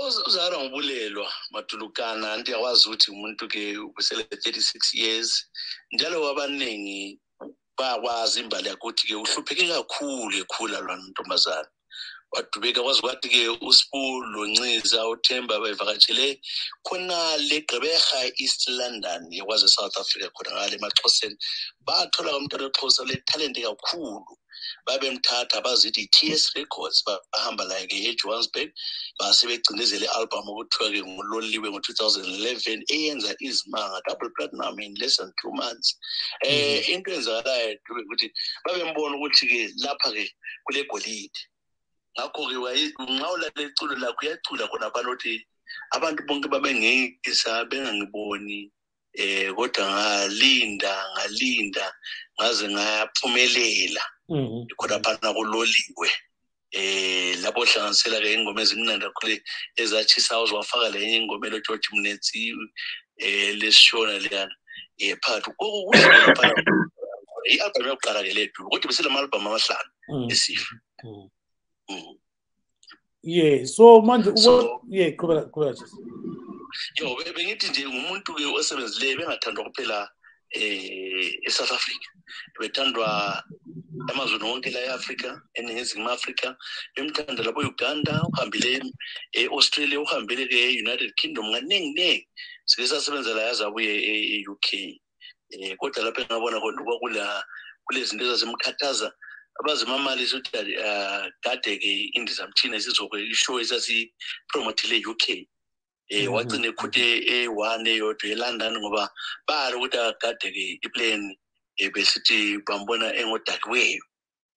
uZahara ngubulelwa Mkutukana ndiyakwazi ukuthi umuntu ke ubusele 36 years njalo wabaningi bakwazi imbali yakuthi ke uhlupheke kakhulu ekhula lwana ntombazana wadubeka kwazi kwathi ke uSibu loNciza uThemba bevakatshele khona leGqeberha East London yakwazi South Africa khona ngale emaXhoseni bathola umntwana weXhosa le talent kakhulu babemthatha bazithi TS Records bahamba la ke eJohannesburg basebegcinezele album okuthiwa ke ngololiwe ngo2011 eyenza izimanga double platinum in less than 2 months into enzakalayo ukuthi babembona ukuthi ke lapha ke kule golide ngakho ke wayinqawula leculo lakho uyacula khona phanothi abantu bonke babengekisa bengangiboni kodwa ngalinda ngaze ngaphumelela khona phana kuloliwe lapho hlanganisela ke ingoma ezimnandi kakhulu ezaTshisa wafaka lenye ingoma loJoji Mnetsi lesishona leyana phakathi kokudlula phana i-album yokuqala ke lethu kodwa beselama album amahlanu esifa. Yeah, so manje qhubeka Tshisa. Yo bengithi nje umuntu ke osebenzileyo bengathandwa kuphela eSouth Africa bethandwa amazwe wonke la eAfrica eNingizimu Afrika bemthanda lapho Uganda uhambile eAustralia uhambile ke United Kingdom nganingi sike sasebenza la yaza buye eUK kodwa lapho engabona khona kulezinto ezasemkhathaza abazimamali sothi kade ke indizamthina sizokwe ishow esasi promote UK wagcine khuthe e1 eyodwa eLondon ngoba balo ukuthi akade ke iplane besithi bambona engodakiweyo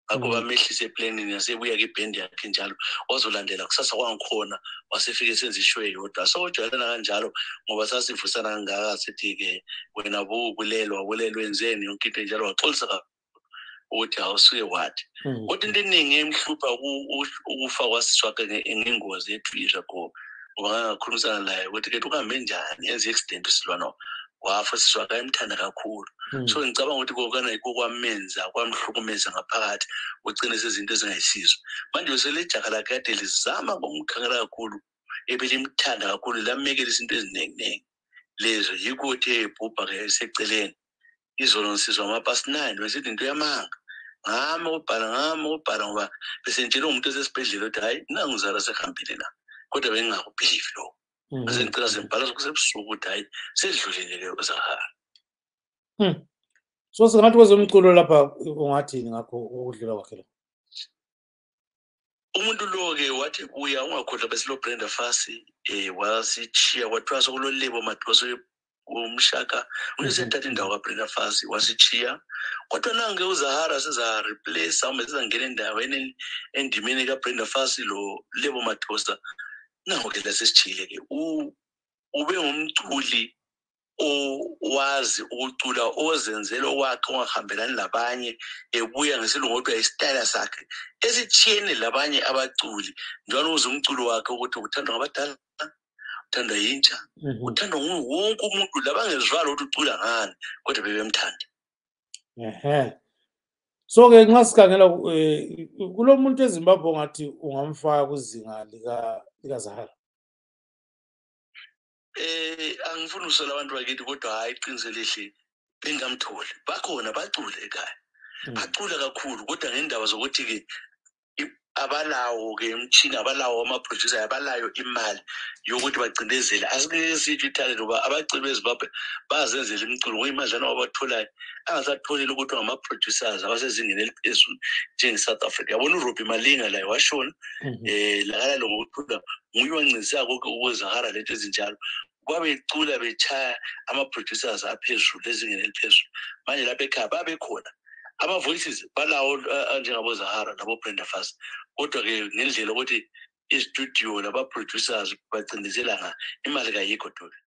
akho bamehlise eplaneni yasebuya ke iband yakhe njalo wazolandela kusasa kwangikhona wasefike senza ishow eyodwa sojwayelana kanjalo ngoba sasivusana kangaka sithi ke wena Bulelwa wenzeni yonke into njalo waxolisa uthi awusuke wathi kodwa into eningi emhlupha ukufa kwasiswa ke ngengozi yethu ko ngoba ngakhulumisana naye ukuthi ke uhambe njani yenze accident silwana wafa siswa kayimthanda kakhulu so ngicabanga ukuthi kokana ikokwamenza kwamhlukumeza ngaphakathi ugcine sezinto ezingayisizo manje usele ijaka lakhe kade lizama ngomkhangela kakhulu ebelimthanda kakhulu lamekela izinto eziningi lezo yikho uthe ebhubha ke eseceleni izolo nsizwa amapasi 9 wesithi into yamanga ngama ubhala ngoba besentshela umuntu esesibhedlela uthi hayi nangu Zahara sehambile la kodwa bengingakubelieve lo asengicela sembhala sokusebusuku ukuthi hayi sedlulile ke uZahara. So singathi kwezomculo lapha ungathini ngakho ukudlula kwakhe lo umuntu lo ke wathi kuya ungakhohlwa besilo Brenda Fasi wasichiya kwathiwa sokulolebo madhoso umshaka uyisethatha indawo kaBrenda Fasi wasichiya kodwa nange uZahara siza replace uma sizangena endaweni endimeni kaBrenda Fasi lo lebo madhosa nango ke lasesichile ke ube ngumculi owazi ukucula ozenzela wakhe ongahambelani labanye ebuya ngesilungodwa istyle sakhe esichiyene labanye abaculi njalo uzumculo wakhe ukuthi uthandwa ngabadala uthandwa yintsha uthandwa wonke umuntu labangezwala ukuthi ucula ngani kodwa bebemthanda. So ke ngasikhangela kulomuntu eZimbabwe ngathi ungamfaka kuzinga lika Zahara. Angifuni usola abantu bakithi kodwa hayi iqiniso lihle bengamtholi bakhona bacule ekhaya bacula kakhulu kodwa ngendaba zokuthi ke abalawo ke umchini abalawo ama-producer abalayo imali yokuthi bacindezele asike sithi ithalent ngoba abaculi beZimbabwe bazenzela imculo ngoyimadlana wabatholayo angasatholile ukuthi ngama-producers abasezingeni eliphezulu njenge-South Africa yabona uRobbie Malinga laye washona lakala lo ngokuthula nguye wancisa konke uZahara lento ezinjalo babecula bechaya ama-producers aphezulu ezingeni eliphezulu manje lapha ekhaya babekhona ama-voices balawo njengabo Zahara nabo Brenda Fasi kodwa ke ngendlela ukuthi istudio laba-producers bacindezelanga imali kayikho.